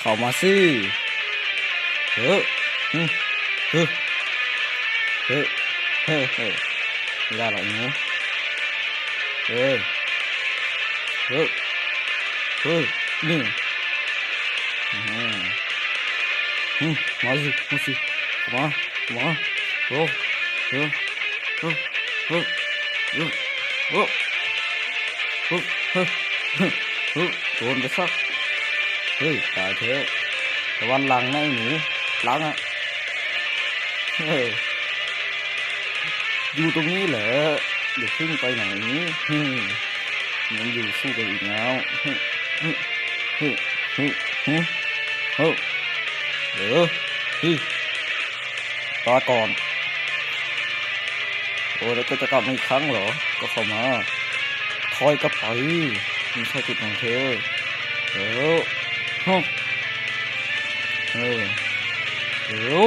ເຂົ້າມາຊິ ເອີ ຫຶ ຫຶ ຫຶ ຫຶ ຫຶ ບໍ່ໄດ້ດອກອີ່ໜູ ເອີ ຫຶ ຫຶ ນີ້ ອືມ ຫຶ ມາຊິ ມາຊິ ເຂົ້າມາ ເຂົ້າມາ ໂອ້ ເອີ ເອີ ໂດນໄປຊະ ເຮີ້ຍ ຕາຍແທ້ ລະວັງຫຼັງນະໄອ້ໜູ ຫຼັງອະ ເອີ ຢູ່ຕົງນີ້ແຫຼະ ຢ່າເພິ່ງໄປໃນນີ້ ມັນຢູ່ສູ້ກັນອີກແລ້ວ ເຮີ້ ເຮີ້ ເຮີ້ ເຮີ້ ເຮີ້ ເຮີ້ ເຮີ້ ເຮີ້ ເຮີ້ ຕາຍກ່ອນ ໂອ້ ແລ້ວເຈົ້າຈະກັບມາອີກຄັ້ງເຫລອ? ກໍເຂົ້າມາ ຖອຍກັບໄປ ມັນໃຊ່ຈຸດຂອງເທີ ເອີ ຮະ ເອີ ເອີ.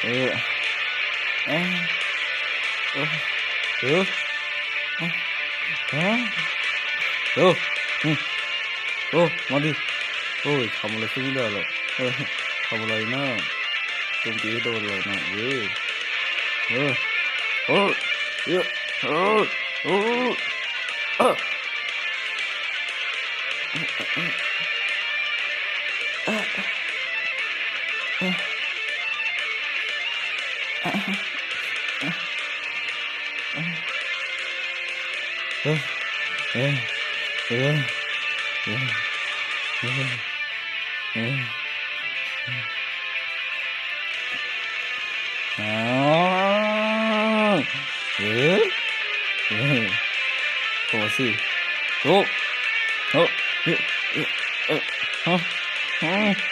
ເອີ ເອີ ເອີ ເອີ ເອີ ເອີ ມາດິ ໂອ້ຍ ທຳອະໄລສູ້ໄດ້ລະ ເອີ ທຳອະໄລນະ ໂຈມຕີໃຫ້ໂດນເລີຍນະ ເອີ ເອີ ເອີ ເອີ ເອີ ເອີ ເອີ ອໍ ເອີ ເອີ ໂອຊິ ໂອ ໂອ ເອີ ເອີ ເອີ ຮະ ຮະ.